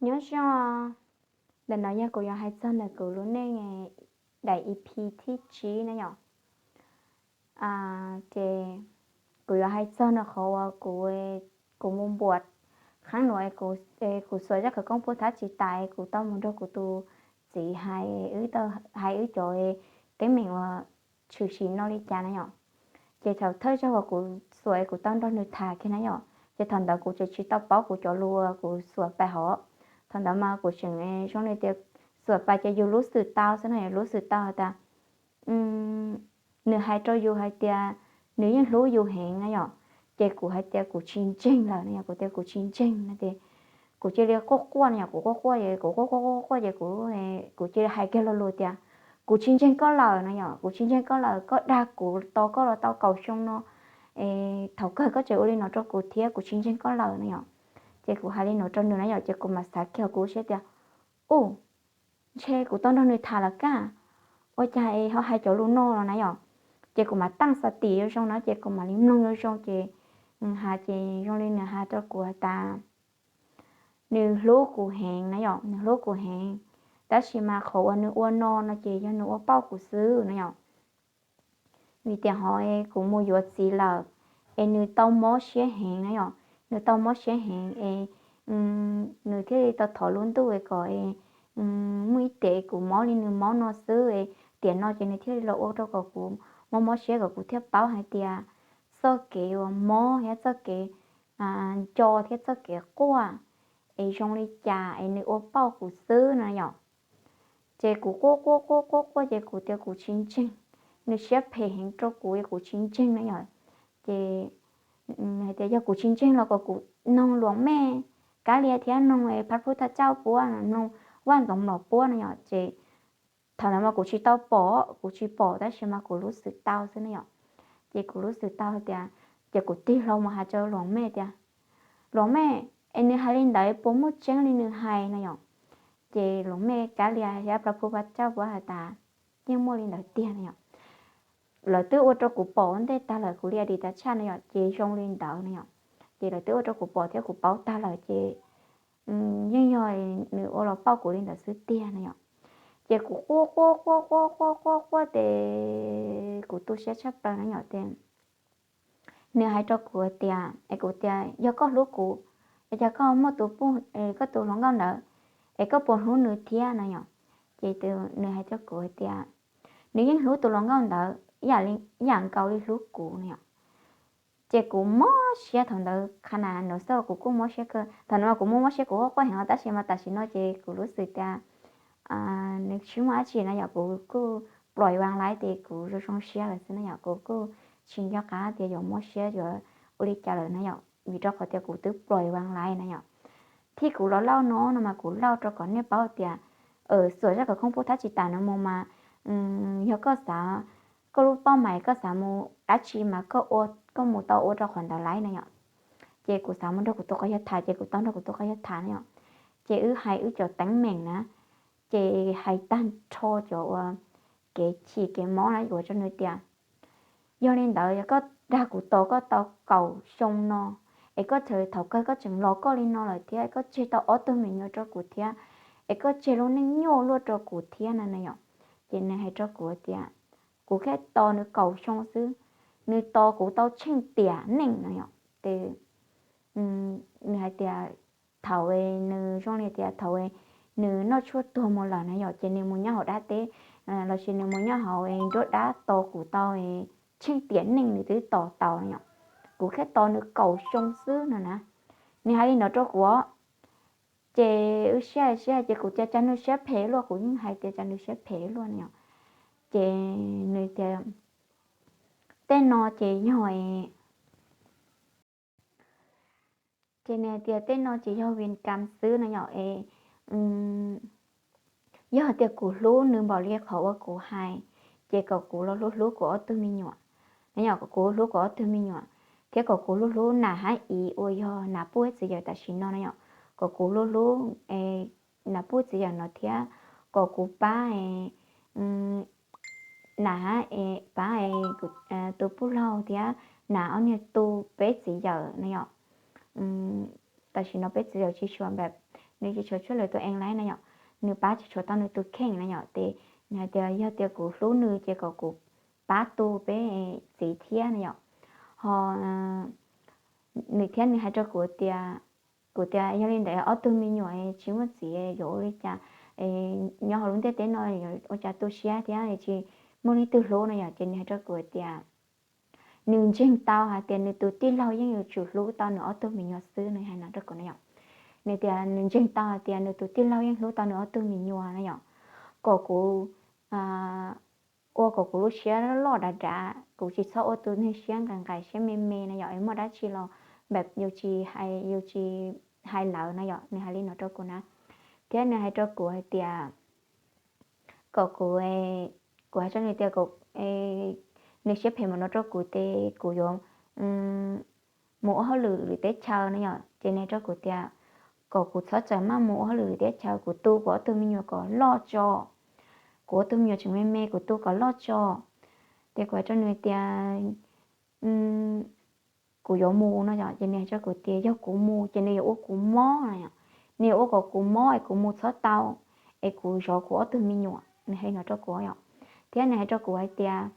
Nyob zoo, ntawm no yog kuv yuav hais txog ntawm kuv lub neej daim E P thib tsib na yom. Ces kuv yuav hais txog no qhov uas kuv, kuv mus npuam qhab nuav, kuv xuas zaj khawv koob pub thab tsis tas, kuv tau mus nrog kuv tus txiv hais, hais wb cov teeb meem uas tshwm sim no li cas na yom. Ces thaum thawj zaug uas kuv xuas kuv tau nrog nws tham kiag na yom, ces thaum ntawd kuv tseem tsis tau paub kuv cov lus uas kuv xuas pais hov. Thaum ntawd mas kuv tseem zoo li tias xuas pais ces yus lub xwm tau xwb no, yus lub xwm tau has tas nws hais rau yus hais tias nws yeej hlub yus heev na yom. Ces kuv hais tias kuv tsis ntseeg lawm no yom, kuv tias kuv tsis ntseeg no ces kuv cia li quaj quaj no yom, kuv quaj quaj ces kuv quaj quaj quaj quaj ces kuv, kuv cia li hais kiag lo lus tias kuv tsis ntseeg koj lawm no yom, kuv tsis ntseeg koj lawm, koj dag kuv tos koj los tau kaum xyoo no, thaum kawg koj tseem ua li no rau kuv thiab, kuv tsis ntseeg koj lawm no yom. Ces kuv hais li no rau nws na yom, ces kuv mam xav kiag kuv siab tias, u, ntshe kuv tau nrog nws tham lawm kaj, ua cas es ho hais cov lus no los na yom. Ces kuv mam taaj xa tim zoo zoo na, ces kuv mam li mloog zoo zoo ces nws hais, ces zoo li nws hais rau kuv has tas nws hlub kuv heev na yom, nws hlub kuv heev, tab sis mas qhov uas nws ua no no ces yog nws ua pauj kuv xwb no yom. Vim tias ho kuv mus yuav txiv lawm, es nws tau mob siab heev na yom, nws tau mob siab heev es nws thiaj li tau thov lub ntuj es kom muaj ib tiam kuv mob li nws mob no xwb, tiam no ces nws thiaj li los ua rau kom kuv mob mob siab, kom kuv thiaj paub hais tias txoj kev uas mob thiab txoj kev nco thiab txoj kev quaj es zoo li cas es nws ua pauj kuv xwb no yom. Ces kuv quaj quaj quaj quaj quaj ces kuv tias kuv tsis ntseeg, nws siab phem heev rau kuv es kuv tsis ntseeg na yom. Ces hais tias yog kuv tsis ntseeg los kom kuv noog luam mej Kab Lia thiab noog Phab Phub Thaj Cauj puab, noog Vaj Ntxoov Mlom puab no yom. Ces thaum ntawd mas kuv tsis tau pom, kuv tsis pom tab sis mas kuv lub xwm tau xwb na yom. Ces kuv lub xwm tau hais tias, ces kuv tig hlo mus hais rau luam mej tias, luam mej, es nws hais li ntawd puas muaj tseeb li nws hais no yom? Ces luam mej Kab Lia thiab Phab Phub Thaj Cauj puab hais tas, yeej muaj li ntawd tiag no yom. Lawv twb ua rau kuv pom ua ntej tag lawm, kuv li a dis tas tshaj no yom, ces zoo li ntawd no yom. Ces lawv twb ua rau kuv pom thiab kuv paub tag lawm ces yeej yog nws ua los pauj kuv li ntawd xwb tiag no yom. Ces kuv quaj quaj quaj quaj quaj quaj quaj ces kuv tu siab tshaj plaws no yom. Ces nws hais rau kuv hais tias, es kuv tias yog koj hlub kuv, es cas koj muaj tus, koj tus hluas nkauj ntawd, es koj puas hlub nws thiab no yom? Ces nws hais rau kuv hais tias nws yeej hlub tus hluas nkauj ntawd ib yam nkaus li hlub kuv no yom. Ces kuv mob siab thaum ntawd, qhov na nws xwb los kuv kuj mob siab kawg. Thaum ntawd mas kuv mob mob siab kuv quaj quaj heev os, tab sis mas tam sim no ces kuv lub xwm tias nws tsis muaj dab tsi na yom, kuv kuj pluam vaj laib ces kuv zoo zoo siab lawm xwb na yom, kuv kuj tsis nco qab tias yuav mob siab yuav ua li cas lawm na yom, vim rau qhov tias kuv twb pluam vaj laib na yom. Thiab kuv los lauj no no mas kuv lauj rau kom nej paub tias xuas zaj khawv koob pub thab tsis tas no mus mas yog koj xav, koj lub poj niam koj xav mus dab tsi mas koj ua, koj mus tau ua rau qhov ntawd laib na yom. Ces kuv xav mus nrog kuv tus qos yog tham, ces kuv tau nrog kuv tus qos yog tham na yom. Ces wb hais wb cov teeb meem na, ces hais tag nrho cov uas kev chim kev mob na yuav rau nws tias, yog li ntawd yog koj dag kuv tos koj tau kaum xyoo no, es koj thaum kawg koj tseem los koj li no lawm thiab, koj tseg tau ob tug me nyuam rau kuv thiab, es koj tseg lub neej nyuaj luaj rau kuv thiab na na yom. Ces nws hais rau kuv tias, kuv thiaj tos nws kaum xyoo xwb, nws tos kuv tau tsheej tiam neej no yom. Ces nws hais tias thaum nws zoo li tias thaum nws noj tshuaj tuag mus lawm na yom, ces nws mus nyob hauv dab teb lossis nws mus nyob hauv nruab dab tos kuv tau tsheej tiam neej nws twb tos tau no yom. Kuv thiaj tos nws kaum xyoo xwb no na. Nws hais li no rau kuv, ces wb sib hais sib hais ces kuv tias cas nws siab phem luaj, kuv yeej hais tias cas nws siab phem luaj no yom. Ces nws tias tej no ces yog, ces nws hais tias tej no ces yog vim kam xwb no yom. Es yog hais tias kuv hlub nws npaum li qhov uas kuv hais, ces kom kuv los hlub hlub kuv ob tug me nyuam, no yom, kom kuv hlub kuv ob tug me nyuam, thiab kom kuv hlub hlub Nam hab Iv uas yog Nam puj txiv yawm tam sim no na yom, kom kuv hlub hlub Nam puj txiv yawm no thiab, kom kuv pab Nam hab, pab tus puj laug thiab Nam ob niag tu peb txiv yawm na yom. Tam sim no peb txiv yawm tsis xyuas npam, nws tsis tshua tshuaj lwm tus eev laib na yom, nws pab tsis tshua tau nws tus kheej na yom. Ces nws hais tias yog tias kuv hlub nws ces kom kuv pab tu peb txiv thiab na yom. Ho nws thiab nws hais rau kuv tias, kuv tias yog li ntawd ob tug me nyuam tsis muaj txiv yuav ua li cas, nyob hauv lub ntiaj teb no yuav ua cas tu siab thiab tsis muaj leej twg hlub no yom. Ces nws hais rau kuv tias nws ntseeg tau hais tias nws tus tij laug yeej yuav tsum hlub tau nws ob tug me nyuam xwb, nws hais no rau kuv na yom. Nws tias nws ntseeg tau hais tias nws tus tij laug yeej hlub tau nws ob tug me nyuam na yom, kom kuv ua kom kuv lub siab loj dav dav, kuv tsis txhob ua tus neeg siab nqaim nqaim siab me me na yom, es muaj dab tsi los npam yus tsis hais, yus tsis hais lawv na yom, nws hais li no rau kuv na. Thiab nws hais rau kuv hais tias kom kuv, kuv hais rau nws tias kom nws siab phem mam no rau kuv ces kuv yuav mus ua hauj lwm lwm teb chaws na yom. Ces nws hais rau kuv tias kom kuv txhob txawm maj mus ua hauj lwm lwm teb chaws, kuv tu kuv ob tug me nyuam kom loj tso, kuv ob tug me nyuam tseem me me kuv tu kom loj tso. Ces kuv hais rau nws tias kuv yuav mus no yom. Ces nws hais rau kuv tias yog kuv mus ces nws yuav ua kuv mob no yom, nws yuav ua kom kuv mob es kuv mus txhob tau, es kuv zov kuv ob tug me nyuam, nws hais no rau kuv yom. Thiab nws hais rau kuv hais tias,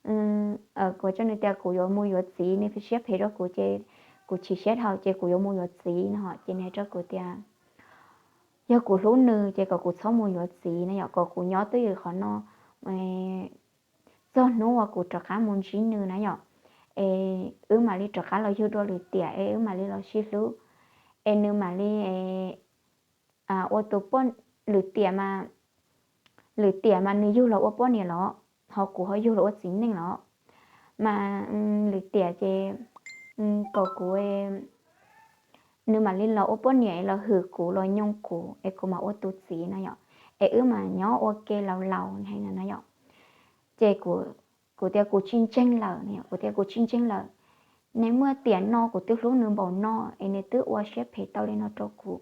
kuv hais rau nws tias kuv yuav mus yuav txiv, nws siab phem rau kuv ces kuv chim siab dhau ces kuv yuav mus yuav txiv no. Ces nws hais rau kuv tias yog kuv hlub nws ces kom kuv txhob mus yuav txiv na yom, kom kuv nyob twj ywm qhov no txog hnub uas kuv rov qab mus ntsib nws na yom, es wb mam li rov qab los yug dua lwm tiam es wb mam li los sib hlub, es nws mam li ua tus poj, lwm tiam mas, lwm tiam mas nws yug los ua poj niam los, ho kuv ho yug los ua txiv neej los, mas lwm tiam ces kom kuv, nws mam li los ua poj niam es los hwm kuv los nyoog kuv es kuv mam ua tus txiv no yom, es wb mam nyob ua ke laus laus hais no na yom. Ces kuv tias kuv tsis ntseeg lawm, kuv tias kuv tsis ntseeg lawm, nws muaj tiam no kuv twb hlub nws npaum no es nws twb ua siab phem tau li no rau kuv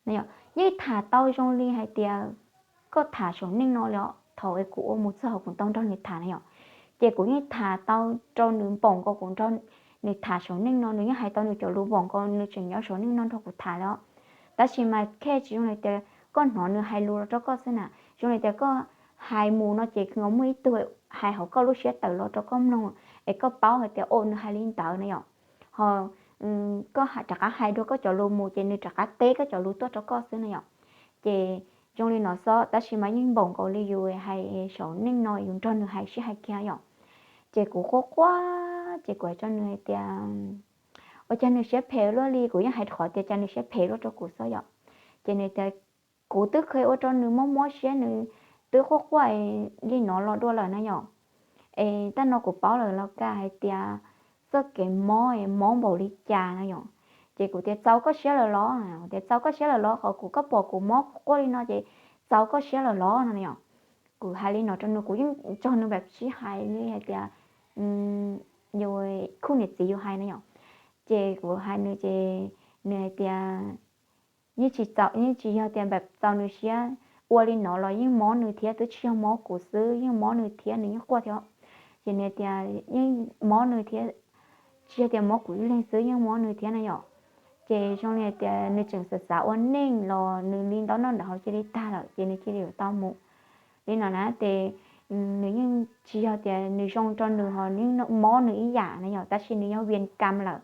no yom. Yeej tham tau zoo li hais tias koj tham saum neej no li os, thaum es kuv ua mus txog hauv kuv tau nrog nws tham na yom, ces kuv yeej tham tau rau nws npaum nkaus kuv nrog nws tham saum neej no, nws yeej hais tau nws cov lus npaum nkaus nws tseem nyob saum neej no nrog kuv tham li os. Tab sis mas khej tsis zoo li tias koj hnov nws hais lus los rau koj xwb na, zoo li tias koj hais mus no ces nkaus muaj ib tug hais hauv koj lub siab tawm los rau koj mloog, es koj paub hais tias o nws hais li ntawd na yom. Ho koj rov qab hais dua koj cov lus mus ces nws rov qab teb koj cov lus tuaj rau koj xwb na yom. Ces zoo li no xwb, tab sis mas yeej npaum nkaus li yus hais saum neej no yus nrog nws hais sib hais kiag yom. Ces kuv quaj quaj ces kuv hais rau nws hais tias ua cas nws siab phem luaj li, kuv yeej hais qhov tias cas nws siab phem luaj rau kuv xwb yom. Ces nws tias kuv twb kheev ua rau nws mob mob siab, nws twb quaj quaj li no los dua lawm na yom. Es tab no kuv paub lawm los kaj hais tias txoj kev mob es mob npaum li cas na yom. Ces kuv tias txaus koj siab lawm los, kuv tias txaus koj siab lawm los, qhov kuv, koj pom kuv mob quaj li no ces txaus koj siab lawm los no yom. Kuv hais li no rau nws, kuv yeej nrog nws npam sib hais li hais tias yus khuj niam txiv yus hais na yom. Ces kuv hais nws ces nws hais tias yeej tsis txaus, yeej tsis yog tias npam txaus nws siab, ua li no los yeej mob nws thiab, twb tsis yog mob kuv xwb, yeej mob nws thiab, nws yeej quaj thiab. Ces nws tias yeej mob nws thiab, tsis yog tias mob kuv ib leeg xwb, yeej mob nws thiab na yom. Ces zoo li hais tias nws tseem xav xav ua neej los nws li ntaub noj ntawm hauv cia li tag lawm ces nws cia li yuav tau mus li no na. Ces nws yeej tsis yog tias nws zoo rau nws ho yeej mob nws ib yam na yom, tab sis nws yog vias kam lawm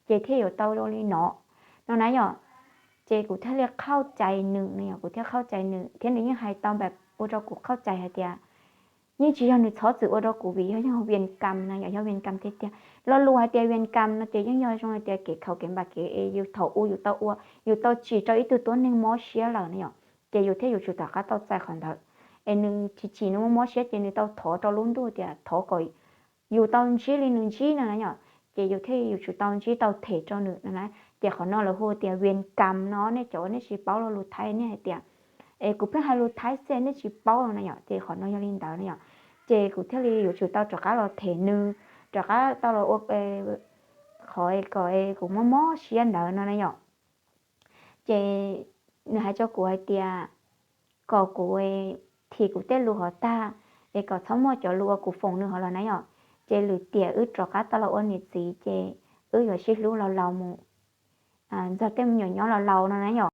ces thiaj yuav tau ua li no no na yom. Ces kuv thiaj li qhauj cai nws no yom, kuv thiaj qhauj cai nws thiab nws yeej hais tau npam ua rau kuv qauj cai hais tias yeej tsis yog nws txhob txwm ua rau kuv vim yog, yog vias kam no yom, yog vias kam tiag tiag. Lo lus hais tias vias kam no ces yeej yog zoo hais tias kev khaus kev npam kev es yus thaum ub yus tau ua, yus tau tsim rau ib tug tuab neeg mob siab lawm na yom, ces yus thiaj yuav tsum rov qab tau txais qhov ntawd. Es nws tsis tsim nws mob mob siab ces nws tau thov rau lub ntuj tias thov kom yus tau ntsib li nws ntsib no na yom, ces yus thiaj yuav tsum tau ntsib tau them rau nws no na. Ces qhov no lawv hu tias vias kam no, nej cov uas nej tsis paub lo lus Thaib nej hais tias es kuv pheej hais lus Thaib xwb nej tsis paub no na yom, ces qhov no yog li ntawd na yom. Ces kuv thiaj li yuav tsum tau rov qab los them nws, rov qab tau los ua qhov kom kuv mob mob siab ntawd no na yom. Ces nws hais rau kuv hais tias kom kuv thim kuv tej lus hov tag, es kom txhob muaj cov lus uas kuv foom nws hov los na yom. Ces lwm tiam wb rov qab tau los ua niam txiv ces wb yuav sib hlub laus laus mus, nrog tej me nyuam nyob laus laus no na yom.